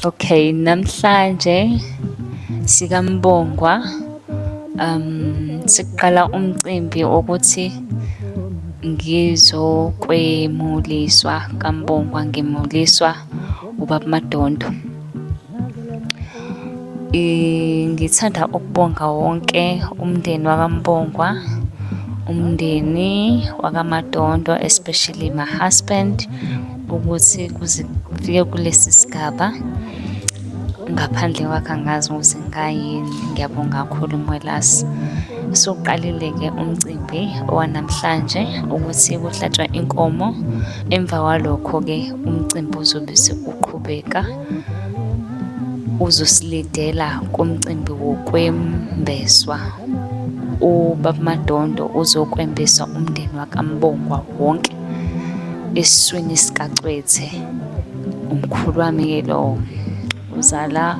Okay, namhlanje sikaMbongwa siqala umcimbi wokuthi ngizokwemuliswa kaMbongwa, ngemuliswa ubaba Madondo. Ngithanda ukubonga wonke umndeni wakaMbongwa, umndeni wakaMadondo especially my husband ukuthi kuze kufike kulesi sigaba. Ngaphandle kwakhe angazi ukuthi ngingayini. Ngiyabonga kakhulu Mwelase. Usuqalile-ke umcimbi owanamhlanje ukuthi kuhlatshwa inkomo. Emva kwalokho-ke umcimbi uzobe uqhubeka uzosilidela kumcimbi wokwembeswa. Ubaba Madondo uzokwembesa umndeni wakaMbongwa wonke esiswini sikaCwethe. Umkhulu wami-ke lowo uzala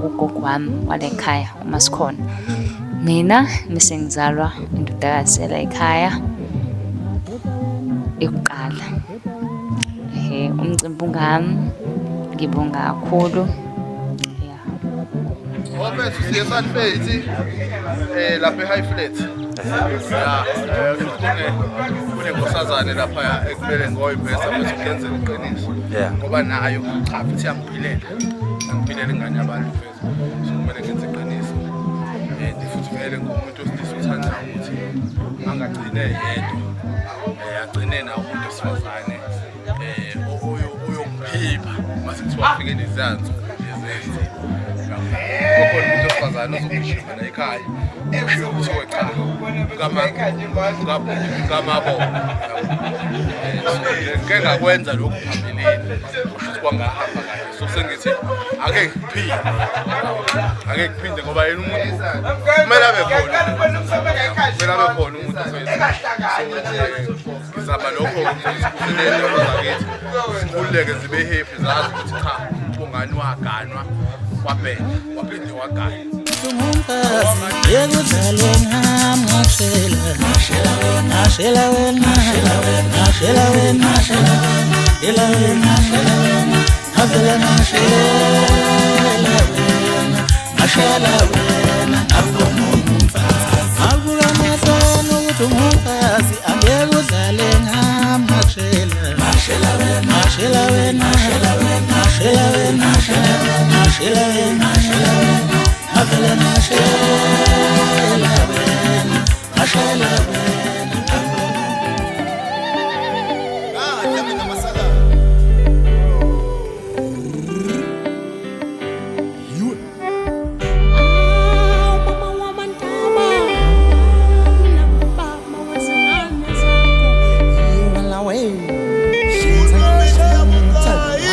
ugogo wami wala ekhaya uma sikhona. Mina mese ngizalwa indodakazi yala ekhaya ekuqala. Ehhe, umcimbi ungami, ngibonga kakhulu. Ya. Ofethu siye Sunface lapha eHigh Flat. Ya, kunenkosazane lapha ekumele ngoyiveza bese kuyenzeka iqiniso. Ngoba nayo cha futhi yangiphilela. Yangiphilela ingane yabantu mfethu. So kumele ngenze iqiniso. And futhi vele ngumuntu wesilisa othanda ukuthi angagcine yedwa. Agcine nawo umuntu wesifazane uyomphipha mase kuthiwa afike leziya nsuku lezi kukhona umuntu wesifazane ozogijima la ekhaya kushiwo kuthiwe cha kamabona ngike ngakwenza lokhu phambilini kusho ukuthi kwangahamba kahle so sengithi ake ngiphinde ake ngiphinde ngoba yena umuntu kumele abe khona kumele abe khona umuntu so ngizama lokho ukuthi zakithi zikhululeke zibe happy zazi ukuthi cha ubungani waganwa wabheka waphinde wagana.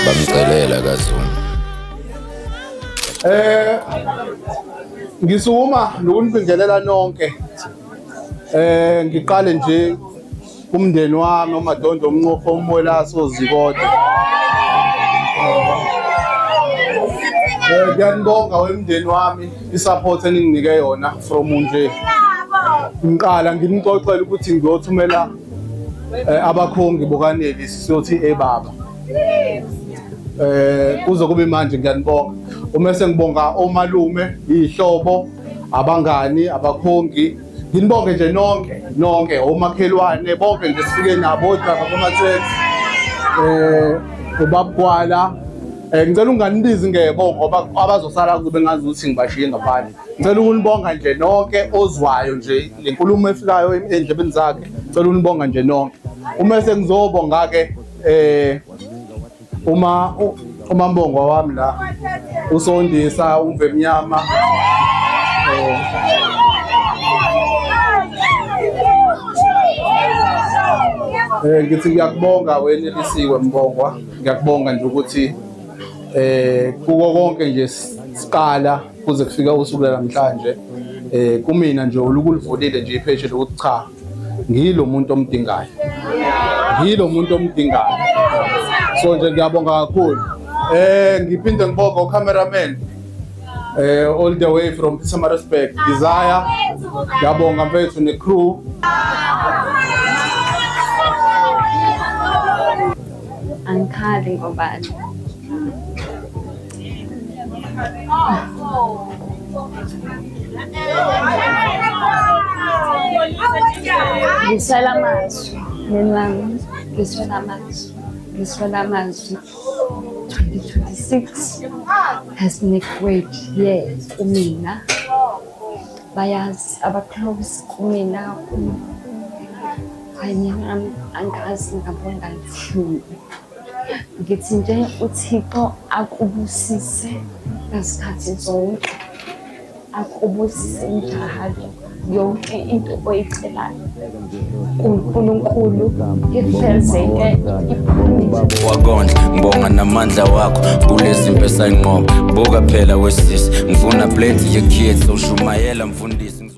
Bamcelela kaZuma. Ngisukuma nokunibingelela nonke. Ngiqale nje umndeni wami oMadondo Omnqopho uMwelase oZikode. Ngiyanibonga wemndeni wami i-support eninginike yona from nje ngiqala nginixoxela ukuthi ngiyothumela abakhongi bokaneli siyothi ebaba. Kuze kube manje ngiyanibonga. Uma sengibonga omalume, iy'hlobo, abangani, abakhongi, nginibonge nje nonke nonke omakhelwane bonke nje sifike nabo odrayiva bama-taxi ubabugwala. Ngicela unganibizi ngebo ngoba abazosala kuzobe ngazi ukuthi ngibashiye ngaphandle. Ngicela ukunibonga nje nonke ozwayo nje le nkulumo efikayo endlebeni zakhe. Ngicela ukunibonga nje nonke. Uma sengizobonga-ke uma umambongwa wami la usondisa umve mnyama ngithi ngiyakubonga wenelisiwe Mbongwa, ngiyakubonga nje ukuthi kuko konke nje siqala kuze kufike usuku namhlanje kumina nje ulukulivulile nje ipheshe lokuthi cha ngilo muntu omdingayo, ngilo muntu omdingayo. So nje ngiyabonga kakhulu. Ngiphinde ngibonge ucameraman all the way from Pietermaritzburg, Desire. Ngiyabonga mfethu ne-crew. Angikhali ngoba Ngiswela amazwi, myeni wami, ngiswela amazwi, ngiswela amazwi. 2026 has been a great year kumina. Bayazi aba-close kumina kakhulu. Hayi mina angazi ngabonga ngithini. Ngithi nje uThixo akubusise ngazikhathi zonke. Akubusise njalo yonke into oyicelayo kuNkulunkulu ifezeke iphumele. Wakondla ngibonga namandla wakho kulezi mpe sayinqoba. Buka phela wesisi, ngifuna plenty ye-kids, ushumayela mfundisi.